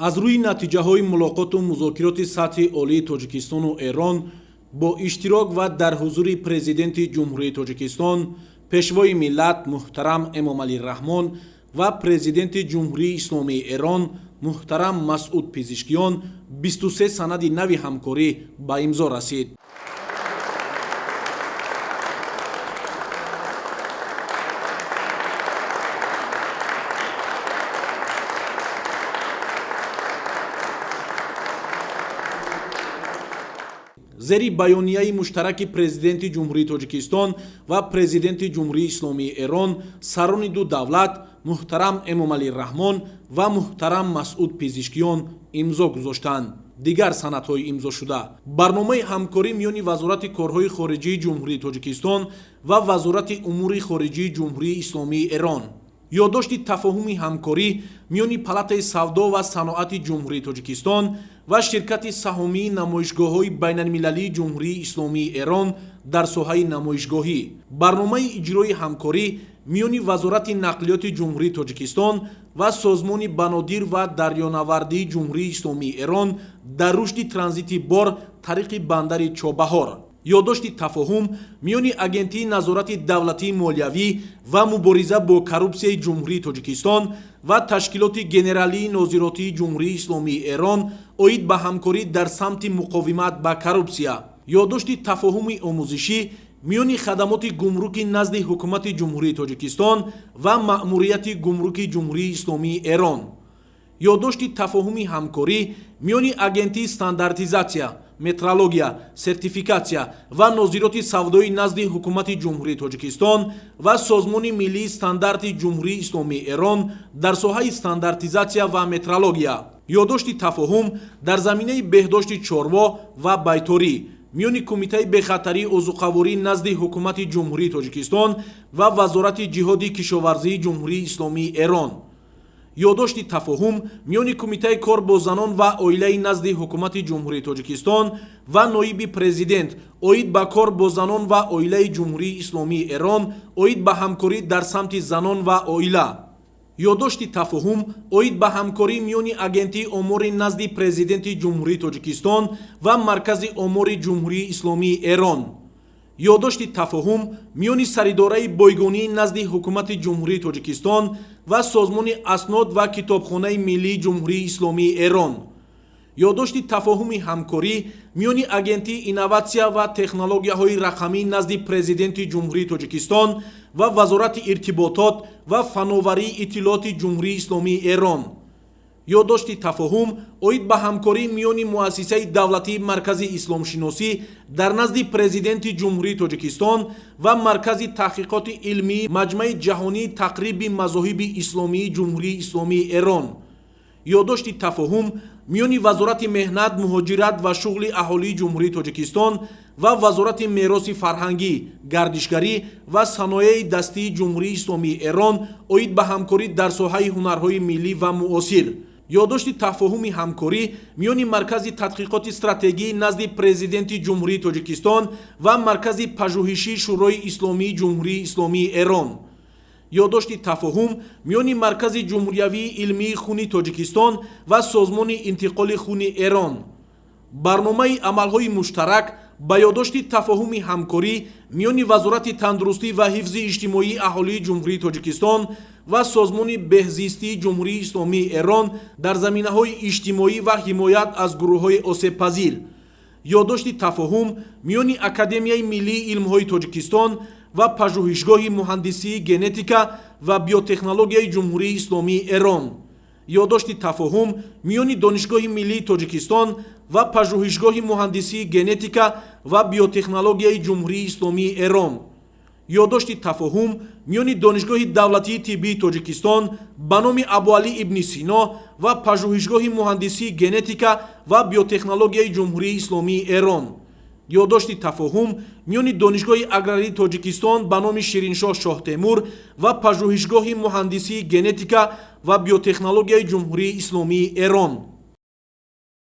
Аз рӯи натиҷаҳои мулоқоту музокироти сатҳи олии Тоҷикистону Эрон бо иштирок ва дар ҳузури Президенти Ҷумҳурии Тоҷикистон, Пешвои миллат муҳтарам Эмомалӣ Раҳмон ва Президенти Ҷумҳурии Исломии Эрон муҳтарам Масъуд Пизишкиён 23 санади нави ҳамкорӣ ба имзо расид. Зери баёнияи муштараки Президенти Ҷумҳурии Тоҷикистон ва Президенти Ҷумҳурии Исломии Эрон сарони ду давлат муҳтарам Эмомалӣ Раҳмон ва муҳтарам Масъуд Пизишкиён имзо гузоштанд. Дигар санадҳои имзошуда: барномаи ҳамкорӣ миёни Вазорати корҳои хориҷии Ҷумҳурии Тоҷикистон ва Вазорати умури хориҷии Ҷумҳурии Исломии Эрон, ёддошти тафоҳуми ҳамкорӣ миёни Палатаи савдо ва саноати Ҷумҳурии Тоҷикистон ва Ширкати саҳомии намоишгоҳҳои байналмилалии Ҷумҳурии Исломии Эрон дар соҳаи намоишгоҳӣ, барномаи иҷрои ҳамкорӣ миёни Вазорати нақлиёти Ҷумҳурии Тоҷикистон ва Созмони банодир ва дарёнавардии Ҷумҳурии Исломии Эрон дар рушди транзити бор тариқи бандари Чобаҳор, ёддошти тафоҳум миёни Агентии назорати давлатии молиявӣ ва мубориза бо коррупсияи Ҷумҳурии Тоҷикистон ва Ташкилоти генералии нозиротии Ҷумҳурии Исломии Эрон оид ба ҳамкорӣ дар самти муқовимат ба коррупсия, ёддошти тафоҳуми омӯзишӣ миёни хадамоти гумруки назди Ҳукумати Ҷумҳурии Тоҷикистон ва Маъмурияти гумруки Ҷумҳурии Исломии Эрон, ёддошти тафоҳуми ҳамкорӣ миёни Агентии стандартизатсия, метрология, сертификатсия ва нозироти савдои назди Ҳукумати Ҷумҳурии Тоҷикистон ва Созмони миллии стандарти Ҷумҳурии Исломии Эрон дар соҳаи стандартизатсия ва метрология, ёддошти тафоҳум дар заминаи беҳдошти чорво ва байторӣ миёни Кумитаи бехатарии озуқаворӣ назди Ҳукумати Ҷумҳурии Тоҷикистон ва Вазорати ҷиҳоди кишоварзии Ҷумҳурии Исломии Эрон, ёддошти тафоҳум миёни Кумитаи кор бо занон ва оилаи назди Ҳукумати Ҷумҳурии Тоҷикистон ва ноиби президент оид ба кор бо занон ва оилаи Ҷумҳурии Исломии Эрон оид ба ҳамкорӣ дар самти занон ва оила, ёддошти тафоҳум оид ба ҳамкорӣ миёни Агентии омори назди Президенти Ҷумҳурии Тоҷикистон ва Маркази омори Ҷумҳурии Исломии Эрон, ёддошти тафоҳум миёни Саридораи бойгонии назди Ҳукумати Ҷумҳурии Тоҷикистон ва Созмони аснод ва китобхонаи миллии Ҷумҳурии Исломии Эрон, ёддошти тафоҳуми ҳамкорӣ миёни Агентии инноватсия ва технологияҳои рақамӣ назди Президенти Ҷумҳурии Тоҷикистон ва Вазорати иртиботот ва фановарии иттилооти Ҷумҳурии Исломии Эрон, ёддошти тафоҳум оид ба ҳамкорӣ миёни Муассисаи давлатии Маркази исломшиносӣ дар назди Президенти Ҷумҳурии Тоҷикистон ва Маркази таҳқиқоти илмии Маҷмаи ҷаҳонии тақриби мазоҳиби исломии Ҷумҳурии Исломии Эрон, ёддошти тафоҳум миёни Вазорати меҳнат, муҳоҷират ва шуғли аҳолии Ҷумҳурии Тоҷикистон ва Вазорати мероси фарҳангӣ, гардишгарӣ ва саноеи дастии Ҷумҳурии Исломии Эрон оид ба ҳамкорӣ дар соҳаи ҳунарҳои миллӣ ва муосир, ёддошти тафоҳуми ҳамкорӣ миёни Маркази тадқиқоти стратегии назди Президенти Ҷумҳурии Тоҷикистон ва Маркази пажӯҳишии Шӯрои исломии Ҷумҳурии Исломии Эрон, ёддошти тафоҳум миёни Маркази ҷумҳуриявии илмии хуни Тоҷикистон ва Созмони интиқоли хуни Эрон, барномаи амалҳои муштарак ба ёддошти тафоҳуми ҳамкорӣ миёни Вазорати тандурустӣ ва ҳифзи иҷтимоии аҳолии Ҷумҳурии Тоҷикистон ва Созмони беҳзистии Ҷумҳурии Исломии Эрон дар заминаҳои иҷтимоӣ ва ҳимоят аз гурӯҳҳои осебпазир, ёддошти тафоҳум миёни Академияи миллии илмҳои Тоҷикистон ва Пажӯҳишгоҳи муҳандисии генетика ва биотехнологияи Ҷумҳурии Исломии Эрон, ёддошти тафоҳум миёни Донишгоҳи миллии Тоҷикистон ва Пажӯҳишгоҳи муҳандисии генетика ва биотехнологияи Ҷумҳурии Исломии Эрон, ёддошти тафоҳум миёни Донишгоҳи давлатии тиббии Тоҷикистон ба номи Абуалӣ ибни Сино ва Пажӯҳишгоҳи муҳандисии генетика ва биотехнологияи Ҷумҳурии Исломии Эрон, ёддошти тафоҳум миёни Донишгоҳи аграрии Тоҷикистон ба номи Шириншоҳ Шоҳтемур ва Пажӯҳишгоҳи муҳандисии генетика ва биотехнологияи Ҷумҳурии Исломии Эрон.